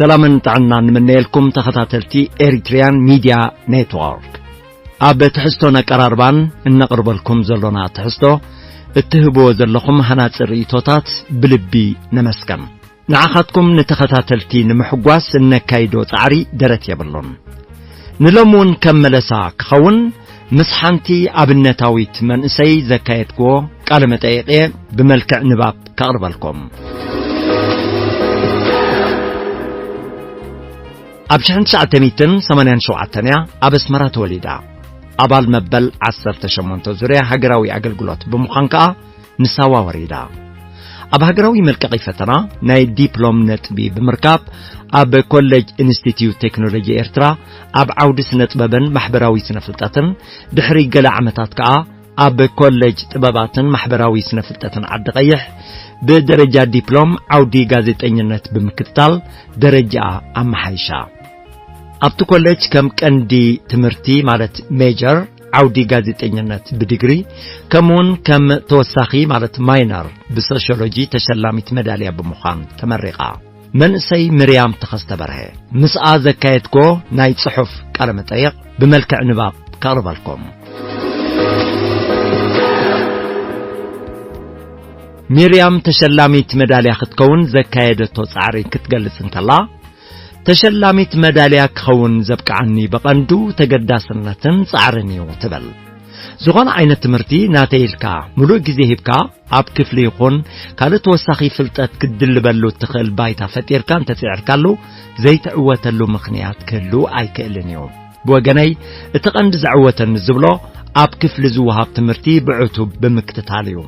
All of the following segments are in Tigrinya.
ሰላምን ጥዕናን ንምነየልኩም ተኸታተልቲ ኤሪትሪያን ሚድያ ኔትወርክ። ኣብ ትሕዝቶን ኣቀራርባን እነቕርበልኩም ዘሎና ትሕዝቶ እትህብዎ ዘለኹም ሃናጺ ርእይቶታት ብልቢ ነመስገን። ንዓኻትኩም ንተኸታተልቲ ንምሕጓስ እነካይዶ ጻዕሪ ደረት የብሉን። ንሎሚ እውን ከም መለሳ ክኸውን ምስ ሓንቲ ኣብነታዊት መንእሰይ ዘካየድክዎ ቃለ መጠይቕ እየ ብመልክዕ ንባብ ከቕርበልኩም። ኣብ ሽሕን ትሽዓተ ሚእትን ሰማንያን ሸውዓተን እያ ኣብ ኣስመራ ተወሊዳ። ኣባል መበል ዓሰርተ ሸሞንተ ዙርያ ሃገራዊ ኣገልግሎት ብምዃን ከኣ ንሳዋ ወሪዳ። ኣብ ሃገራዊ መልቀቒ ፈተና ናይ ዲፕሎም ነጥቢ ብምርካብ ኣብ ኮሌጅ ኢንስቲትዩት ቴክኖሎጂ ኤርትራ ኣብ ዓውዲ ስነ ጥበብን ማሕበራዊ ስነ ፍልጠትን፣ ድሕሪ ገለ ዓመታት ከኣ ኣብ ኮሌጅ ጥበባትን ማሕበራዊ ስነ ፍልጠትን ዓዲ ቀይሕ ብደረጃ ዲፕሎም ዓውዲ ጋዜጠኝነት ብምክትታል ደረጃኣ ኣመሓይሻ። ኣብቲ ኮሌጅ ከም ቀንዲ ትምህርቲ ማለት ሜጀር ዓውዲ ጋዜጠኝነት ብዲግሪ፣ ከምኡውን ከም ተወሳኺ ማለት ማይነር ብሶሽዮሎጂ ተሸላሚት መዳልያ ብምዃን ተመሪቓ። መንእሰይ ምርያም ተኸስተ በርሀ ምስኣ ዘካየድኮ ናይ ጽሑፍ ቃለ መጠይቕ ብመልክዕ ንባብ ከቕርበልኩም። ሚርያም ተሸላሚት መዳልያ ክትከውን ዘካየደቶ ጻዕሪ ክትገልጽ እንከላ፣ ተሸላሚት መዳልያ ክኸውን ዘብቅዓኒ ብቐንዱ ተገዳስነትን ጻዕርን እዩ ትብል። ዝኾነ ዓይነት ትምህርቲ ናተይ ኢልካ ምሉእ ግዜ ሂብካ ኣብ ክፍሊ ይኹን ካልእ ተወሳኺ ፍልጠት ክትድልበሉ እትኽእል ባይታ ፈጢርካ እንተጽዒርካሉ ዘይትዕወተሉ ምኽንያት ክህሉ ኣይክእልን እዩ። ብወገነይ እቲ ቀንዲ ዘዕወተኒ ዝብሎ ኣብ ክፍሊ ዝወሃብ ትምህርቲ ብዕቱብ ብምክትታል እዩ።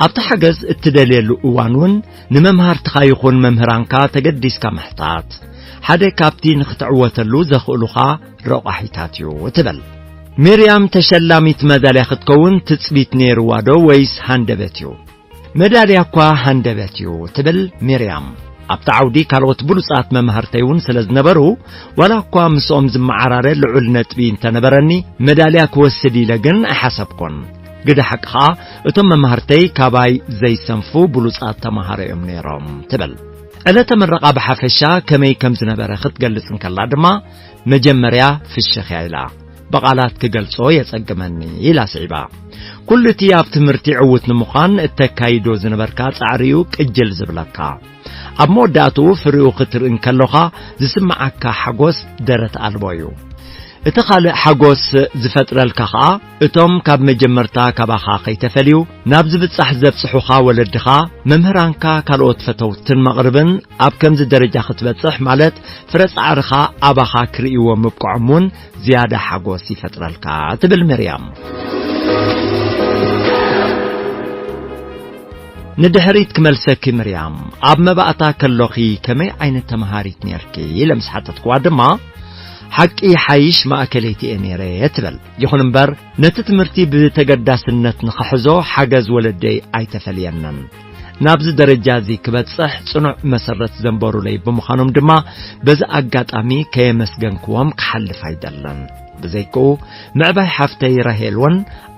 ኣብቲ ሓገዝ እትደልየሉ እዋን እውን ንመምሃርትኻ ይኹን መምህራንካ ተገዲስካ ምሕታት ሓደ ካብቲ ንኽትዕወተሉ ዘኽእሉኻ ረቋሒታት እዩ ትብል። ሚርያም ተሸላሚት መዳልያ ክትከውን ትጽቢት ነይርዋ ዶ ወይስ ሃንደበት እዩ? መዳልያ እኳ ሃንደበት እዩ ትብል ሚርያም። ኣብቲ ዓውዲ ካልኦት ብሉጻት መማህርተይ እውን ስለ ዝነበሩ፣ ዋላ እኳ ምስኦም ዝመዓራረ ልዑል ነጥቢ እንተነበረኒ፣ መዳልያ ክወስድ ኢለ ግን ኣይሓሰብኩን። ግደ ሓቂ ኸኣ፣ እቶም መማህርተይ ካባይ ዘይሰንፉ ብሉጻት ተማሃሮ እዮም ነይሮም ትብል። ዕለተ ምረቓ ብሓፈሻ ከመይ ከም ዝነበረ ክትገልጽ እንከላ ድማ፣ መጀመርያ ፍሽኽ እያ ኢላ። ብቓላት ክገልጾ የጸግመኒ ኢላ ስዒባ። ኩሉ እቲ ኣብ ትምህርቲ ዕዉት ንምዃን እተካይዶ ዝነበርካ ጻዕሪ'ዩ ቅጅል ዝብለካ። ኣብ መወዳእትኡ ፍሪኡ ክትርኢ እንከሎኻ ዝስምዓካ ሓጎስ ደረት ኣልቦ እዩ። እቲ ካልእ ሓጎስ ዝፈጥረልካ ኸኣ፣ እቶም ካብ መጀመርታ ካባኻ ከይተፈልዩ ናብ ዝብጻሕ ዘብጽሑኻ ወለድኻ፣ መምህራንካ፣ ካልኦት ፈተውትን መቕርብን ኣብ ከምዚ ደረጃ ክትበጽሕ ማለት ፍረ ጻዕርኻ ኣባኻ ክርእይዎ ምብቅዖም እውን ዝያዳ ሓጎስ ይፈጥረልካ ትብል ሚርያም። ንድሕሪት ክመልሰኪ ምርያም፣ ኣብ መባእታ ከሎኺ ከመይ ዓይነት ተመሃሪት ኔርኪ ኢለ ምስ ሓተትክዋ ድማ፣ ሓቂ ይሓይሽ ማእከለይቲ እየ ኔረ ትብል። ይኹን እምበር፣ ነቲ ትምህርቲ ብተገዳስነት ንኽሕዞ ሓገዝ ወለደይ ኣይተፈልየንን። ናብዚ ደረጃ እዚ ክበጽሕ ጽኑዕ መሰረት ዘንበሩለይ ብምዃኖም ድማ፣ በዚ ኣጋጣሚ ከየመስገንክዎም ክሓልፍ ኣይደልን። ብዘይክኡ፣ ምዕባይ ሓፍተይ ራሄል እውን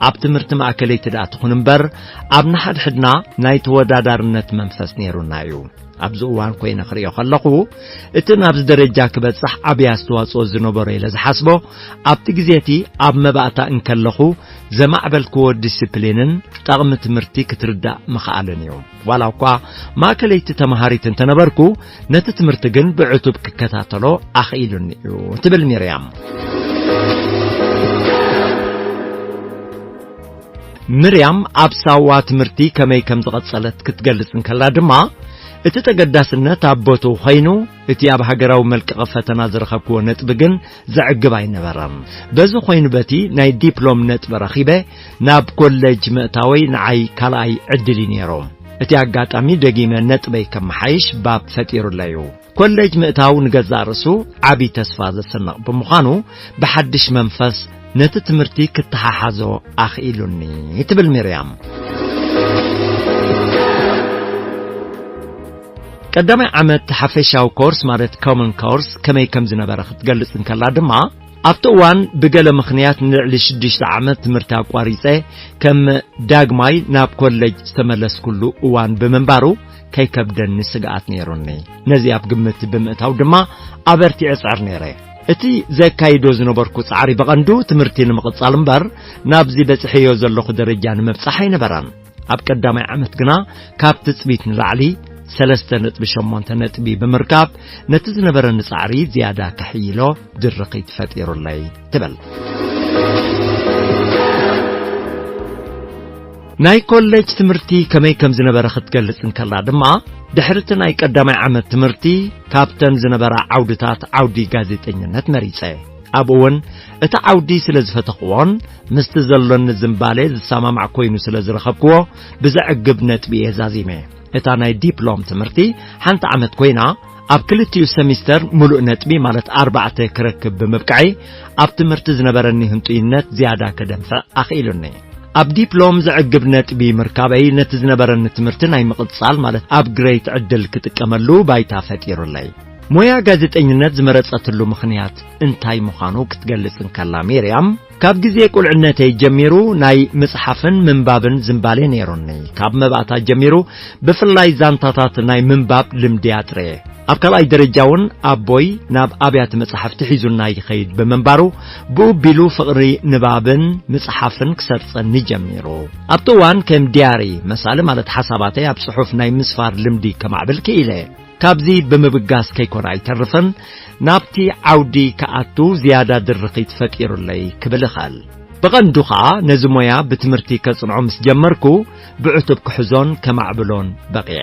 ኣብ ትምህርቲ ማእከለይቲ ደኣ ትኹን እምበር፣ ኣብ ንሓድሕድና ናይ ተወዳዳርነት መንፈስ ነይሩና እዩ። ኣብዚ እዋን ኮይነ ክርእዮ ከለኹ፣ እቲ ናብዚ ደረጃ ክበጽሕ ዓቢ ኣስተዋጽኦ ዝነበሮ ኢለ ዝሓስቦ፣ ኣብቲ ግዜ እቲ ኣብ መባእታ እንከለኹ ዘማዕበልክዎ ዲስፕሊንን ጠቕሚ ትምህርቲ ክትርዳእ ምኽኣልን እዩ። ዋላ እኳ ማእከለይቲ ተመሃሪት እንተነበርኩ፣ ነቲ ትምህርቲ ግን ብዕቱብ ክከታተሎ ኣኽኢሉኒ እዩ ትብል ሚርያም። ምርያም ኣብ ሳዋ ትምህርቲ ከመይ ከም ዝቐጸለት ክትገልጽ እንከላ ድማ፣ እቲ ተገዳስነት ኣብ ቦትኡ ኾይኑ፣ እቲ ኣብ ሃገራዊ መልቀቒ ፈተና ዝረኸብክዎ ነጥቢ ግን ዘዕግብ ኣይነበረን። በዚ ኾይኑ በቲ ናይ ዲፕሎም ነጥቢ ረኺበ ናብ ኮሌጅ ምእታወይ ንዓይ ካልኣይ ዕድል እዩ ነይሩ። እቲ ኣጋጣሚ ደጊመ ነጥበይ ከመሓይሽ ባብ ፈጢሩለይ እዩ። ኮሌጅ ምእታው ንገዛእ ርእሱ ዓቢ ተስፋ ዘስንቕ ብምዃኑ፣ ብሓድሽ መንፈስ ነቲ ትምህርቲ ክተሓሓዞ ኣኽኢሉኒ ትብል ሚርያም። ቀዳማይ ዓመት ሓፈሻዊ ኮርስ ማለት ኮመን ኮርስ ከመይ ከም ዝነበረ ክትገልጽ እንከላ ድማ፣ ኣብቲ እዋን ብገለ ምኽንያት ንልዕሊ ሽዱሽተ ዓመት ትምህርቲ ኣቋሪጸ ከም ዳግማይ ናብ ኮሌጅ ዝተመለስኩሉ እዋን ብምንባሩ ከይከብደኒ ስግኣት ነይሩኒ። ነዚ ኣብ ግምት ብምእታው ድማ ኣበርቲዐ እጽዕር ነይረ። እቲ ዘካይዶ ዝነበርኩ ጻዕሪ ብቐንዱ ትምህርቲ ንምቕጻል እምበር ናብዚ በጽሐዮ ዘለኹ ደረጃ ንምብጻሕ ኣይነበረን። ኣብ ቀዳማይ ዓመት ግና ካብ ትጽቢት ንላዕሊ ሰለስተ ነጥቢ ሸሞንተ ነጥቢ ብምርካብ ነቲ ዝነበረኒ ጻዕሪ ዝያዳ ከሕይሎ ድርኺት ፈጢሩለይ ትብል። ናይ ኮሌጅ ትምህርቲ ከመይ ከም ዝነበረ ክትገልጽ እንከላ ድማ፣ ድሕሪ እቲ ናይ ቀዳማይ ዓመት ትምህርቲ ካብተን ዝነበራ ዓውድታት ዓውዲ ጋዜጠኝነት መሪጸ። ኣብኡ እውን እቲ ዓውዲ ስለ ዝፈተኽዎን ምስቲ ዘሎኒ ዝንባሌ ዝሰማማዕ ኮይኑ ስለ ዝረኸብክዎ ብዘዕግብ ነጥቢ እየ ዛዚመ። እታ ናይ ዲፕሎም ትምህርቲ ሓንቲ ዓመት ኮይና ኣብ ክልቲኡ ሰሚስተር ምሉእ ነጥቢ ማለት ኣርባዕተ ክረክብ ብምብቃዐይ ኣብ ትምህርቲ ዝነበረኒ ህንጡይነት ዝያዳ ከደንፍዕ ኣኽኢሉኒ። ኣብ ዲፕሎም ዘዕግብ ነጥቢ ምርካበይ ነቲ ዝነበረኒ ትምህርቲ ናይ ምቕጻል ማለት ኣብ ግሬት ዕድል ክጥቀመሉ ባይታ ፈጢሩለይ። ሞያ ጋዜጠኝነት ዝመረጸትሉ ምኽንያት እንታይ ምዃኑ ክትገልጽ እንከላ ሚርያም፣ ካብ ግዜ ቁልዕነተይ ጀሚሩ ናይ ምጽሓፍን ምንባብን ዝንባሌ ነይሩኒ። ካብ መባእታ ጀሚሩ ብፍላይ ዛንታታት ናይ ምንባብ ልምዲ ኣጥረየ። ኣብ ካልኣይ ደረጃ እውን ኣቦይ ናብ ኣብያተ መጻሕፍቲ ሒዙና ይኸይድ ብምንባሩ፣ ብኡ ቢሉ ፍቕሪ ንባብን ምጽሓፍን ክሰርጸኒ ጀሚሩ። ኣብቲ እዋን ከም ዲያሪ መሳሊ ማለት ሓሳባተይ ኣብ ጽሑፍ ናይ ምስፋር ልምዲ ከማዕብል ክኢለ። ካብዚ ብምብጋስ ከይኮነ ኣይተርፍን፣ ናብቲ ዓውዲ ክኣቱ ዝያዳ ድርኺት ፈጢሩለይ ክብል እኽእል። ብቐንዱ ኸኣ ነዚ ሞያ ብትምህርቲ ከጽንዖ ምስ ጀመርኩ፣ ብዕቱብ ክሕዞን ከማዕብሎን በቒዐ።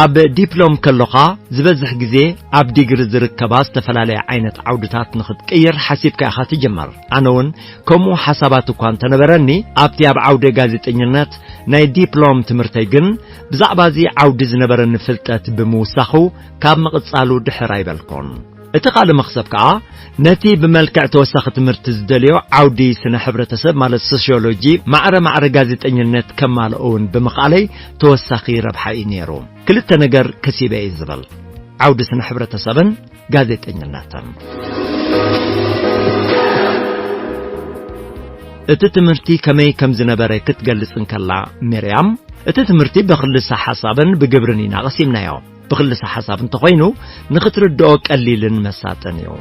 ኣብ ዲፕሎም ከሎኻ፣ ዝበዝሕ ግዜ ኣብ ዲግሪ ዝርከባ ዝተፈላለያ ዓይነት ዓውድታት ንኽትቅይር ሓሲብካ ኢኻ ትጅምር። ኣነ እውን ከምኡ ሓሳባት እኳ እንተነበረኒ፣ ኣብቲ ኣብ ዓውደ ጋዜጠኝነት ናይ ዲፕሎም ትምህርተይ ግን፣ ብዛዕባ እዚ ዓውዲ ዝነበረኒ ፍልጠት ብምውሳኹ፣ ካብ ምቕጻሉ ድሕር ኣይበልኩን። እቲ ካልእ መኽሰብ ከኣ፣ ነቲ ብመልክዕ ተወሳኺ ትምህርቲ ዝደልዮ ዓውዲ ስነ ሕብረተሰብ፣ ማለት ሶስዮሎጂ፣ ማዕረ ማዕረ ጋዜጠኝነት ከማልኦ እውን ብምኽኣለይ ተወሳኺ ረብሓ እዩ ነይሩ። ክልተ ነገር ከሲበ እየ ዝብል፣ ዓውዲ ስነ ሕብረተሰብን ጋዜጠኝነትን። እቲ ትምህርቲ ከመይ ከም ዝነበረ ክትገልጽ እንከላ ሚርያም፣ እቲ ትምህርቲ ብኽልሰ ሓሳብን ብግብርን ኢና ቀሲምናዮ። ብኽልሰ ሓሳብ እንተኾይኑ፣ ንኽትርድኦ ቀሊልን መሳጥን እዩ።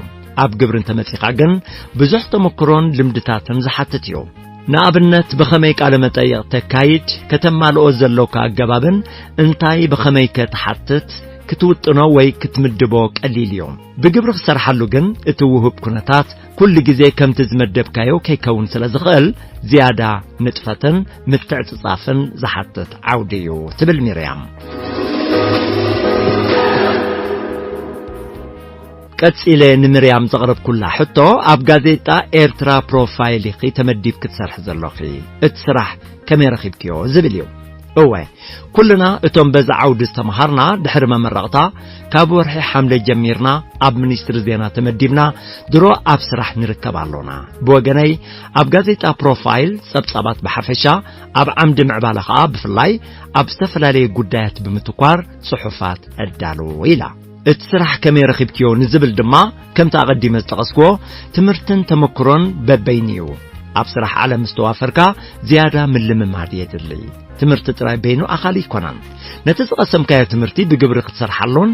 ኣብ ግብሪ እንተመጺኻ ግን፣ ብዙሕ ተመክሮን ልምድታትን ዝሓትት እዩ። ንኣብነት፣ ብኸመይ ቃለ መጠይቕ ተካይድ፣ ከተማልኦ ዘሎካ ኣገባብን እንታይ ብኸመይከ ትሓትት፣ ክትውጥኖ ወይ ክትምድቦ ቀሊል እዩ። ብግብሪ ክሰርሓሉ ግን፣ እቲ ውሁብ ኩነታት ኩሉ ግዜ ከምቲ ዝመደብካዮ ከይከውን ስለ ዝኽእል፣ ዝያዳ ንጥፈትን ምትዕጽጻፍን ዝሓትት ዓውዲ እዩ፣ ትብል ሚርያም። ቀጺለ ንምርያም ዘቕረብኩላ ሕቶ፣ ኣብ ጋዜጣ ኤርትራ ፕሮፋይል ኢኺ ተመዲብኪ ትሰርሒ ዘሎኺ፣ እቲ ስራሕ ከመይ ረኺብክዮ? ዝብል እዩ። እወ፣ ኩልና እቶም በዚ ዓውዲ ዝተመሃርና፣ ድሕሪ መመረቕታ፣ ካብ ወርሒ ሓምለ ጀሚርና ኣብ ሚኒስትሪ ዜና ተመዲብና፣ ድሮ ኣብ ስራሕ ንርከብ ኣሎና። ብወገነይ፣ ኣብ ጋዜጣ ፕሮፋይል፣ ጸብጻባት ብሓፈሻ፣ ኣብ ዓምዲ ምዕባለ ኸኣ ብፍላይ፣ ኣብ ዝተፈላለየ ጉዳያት ብምትኳር ጽሑፋት እዳሉ ኢላ። እቲ ስራሕ ከመይ ረኺብክዮ ንዝብል ድማ፣ ከምቲ ኣቐዲመ ዝጠቐስክዎ፣ ትምህርትን ተመክሮን በበይኑ እዩ። ኣብ ስራሕ ዓለም ምስ ተዋፈርካ፣ ዝያዳ ምልምማድ የድሊ። ትምህርቲ ጥራይ በይኑ ኣኻሊ ኣይኮነን። ነቲ ዝቐሰምካዮ ትምህርቲ ብግብሪ ክትሰርሓሉን፣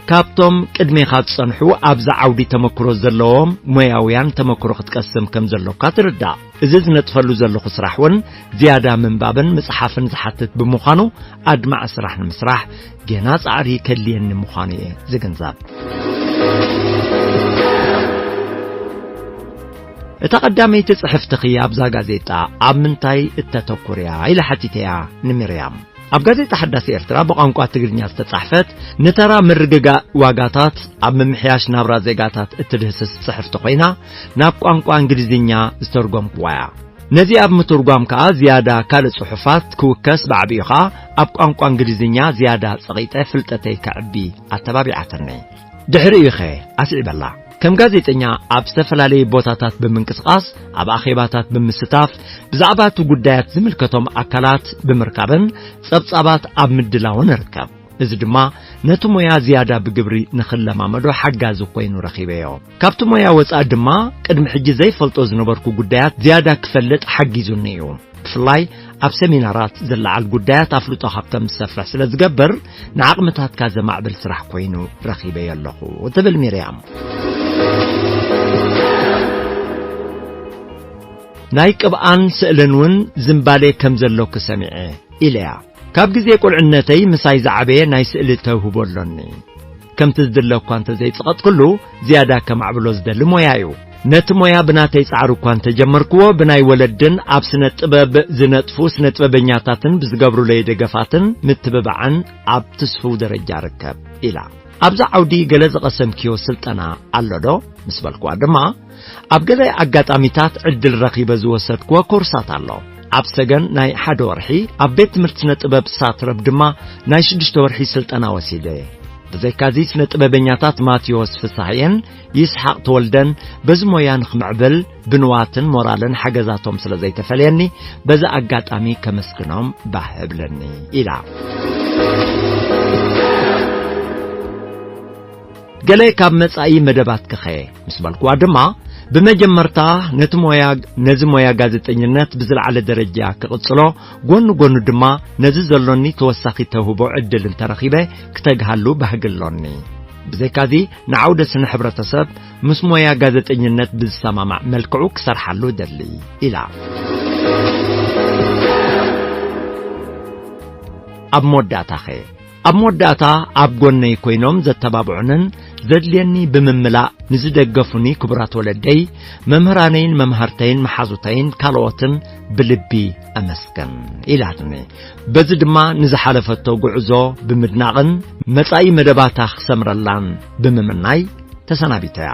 ካብቶም ቅድሜኻ ዝጸንሑ ኣብዚ ዓውዲ ተመክሮ ዘለዎም ሞያውያን ተመክሮ ክትቀስም ከም ዘሎካ ትርዳእ። እዚ ዝነጥፈሉ ዘለኹ ስራሕ እውን ዝያዳ ምንባብን ምጽሓፍን ዝሓትት ብምዃኑ፣ ኣድማዒ ስራሕ ንምስራሕ ጌና ጻዕሪ ከድልየኒ ምዃኑ እየ ዝግንዘብ። እታ ቀዳመይቲ ጽሕፍትኺ ኣብዛ ጋዜጣ ኣብ ምንታይ እተተኩር እያ? ኢለ ሓቲተያ ንሚርያም። ኣብ ጋዜጣ ሓዳስ ኤርትራ ብቋንቋ ትግርኛ ዝተጻሕፈት፣ ንተራ ምርግጋእ ዋጋታት ኣብ ምምሕያሽ ናብራ ዜጋታት እትድህስስ ጽሕፍቲ ኮይና፣ ናብ ቋንቋ እንግሊዝኛ ዝተርጎምኩዋ እያ። ነዚ ኣብ ምትርጓም ከኣ ዝያዳ ካልእ ጽሑፋት ክውከስ፣ ብዓቢኡ ከኣ ኣብ ቋንቋ እንግሊዝኛ ዝያዳ ጸቒጠ ፍልጠተይ ከዕቢ ኣተባቢዓትኒ። ድሕሪኡ ኸ ኣስዒበላ። ከም ጋዜጠኛ ኣብ ዝተፈላለየ ቦታታት ብምንቅስቓስ፣ ኣብ ኣኼባታት ብምስታፍ፣ ብዛዕባ እቲ ጉዳያት ዝምልከቶም ኣካላት ብምርካብን ጸብጻባት ኣብ ምድላውን እርከብ። እዚ ድማ ነቲ ሞያ ዝያዳ ብግብሪ ንኽለማመዶ ሓጋዚ ኮይኑ ረኺበዮ። ካብቲ ሞያ ወጻኢ ድማ ቅድሚ ሕጂ ዘይፈልጦ ዝነበርኩ ጉዳያት ዝያዳ ክፈልጥ ሓጊዙኒ እዩ። ብፍላይ ኣብ ሰሚናራት ዝለዓል ጉዳያት ኣፍልጦ ካብቶም ዝሰፍሕ ስለ ዝገብር፣ ንዓቕምታትካ ዘማዕብል ስራሕ ኮይኑ ረኺበዮ ኣለኹ፣ ትብል ሚርያም። ናይ ቅብኣን ስእልን እውን ዝምባሌ ከም ዘለኩ ሰሚዐ፣ ኢለያ። ካብ ግዜ ቁልዕነተይ ምሳይ ዝዓበየ ናይ ስእሊ ተውህቦ ኣሎኒ። ከምቲ ዝድለ እኳ እንተ ዘይጸቐጥክሉ፣ ዝያዳ ከማዕብሎ ዝደሊ ሞያ እዩ። ነቲ ሞያ ብናተይ ጻዕሪ እኳ እንተ ጀመርክዎ፣ ብናይ ወለድን ኣብ ስነ ጥበብ ዝነጥፉ ስነ ጥበበኛታትን ብዝገብሩለይ ደገፋትን ምትብባዕን ኣብ ትስፉው ደረጃ ርከብ፣ ኢላ። ኣብዚ ዓውዲ ገለ ዝቐሰምክዮ ስልጠና ኣሎ ዶ? ምስ በልክዋ ድማ፣ ኣብ ገለ ኣጋጣሚታት ዕድል ረኺበ ዝወሰድክዎ ኮርሳት ኣሎ። ኣብ ሰገን ናይ ሓደ ወርሒ፣ ኣብ ቤት ትምህርቲ ስነ ጥበብ ሳትረብ ድማ ናይ ሽዱሽተ ወርሒ ስልጠና ወሲደ። ብዘይካዚ ስነ ጥበበኛታት ማቴዎስ ፍስሃየን ይስሓቕ ተወልደን በዚ ሞያ ንኽምዕብል ብንዋትን ሞራልን ሓገዛቶም ስለ ዘይተፈለየኒ፣ በዚ ኣጋጣሚ ከመስግኖም ባህ እብለኒ፣ ኢላ። ገለ ካብ መጻኢ መደባትኪኸ? ምስ በልክዋ ድማ፣ ብመጀመርታ ነቲ ሞያ፣ ነዚ ሞያ ጋዜጠኝነት ብዝለዓለ ደረጃ ክቕጽሎ፣ ጎኒ ጎኒ ድማ ነዚ ዘሎኒ ተወሳኺ ተውህቦ ዕድል እንተረኺበ ክተግሃሉ ባህጊ ኣሎኒ። ብዘይካዚ ንዓውደ ስነ ሕብረተሰብ ምስ ሞያ ጋዜጠኝነት ብዝሰማማዕ መልክዑ ክሰርሓሉ እደሊ፣ ኢላ። ኣብ መወዳእታኸ? ኣብ መወዳእታ ኣብ ጎነይ ኮይኖም ዘተባብዑንን ዘድልየኒ ብምምላእ ንዝደገፉኒ ክቡራት ወለደይ፣ መምህራነይን መምሃርተይን መሓዙተይን ካልኦትን ብልቢ ኣመስግን፣ ኢላትኒ። በዚ ድማ ንዝሓለፈቶ ጉዕዞ ብምድናቕን መጻኢ መደባታ ክሰምረላን ብምምናይ ተሰናቢተያ።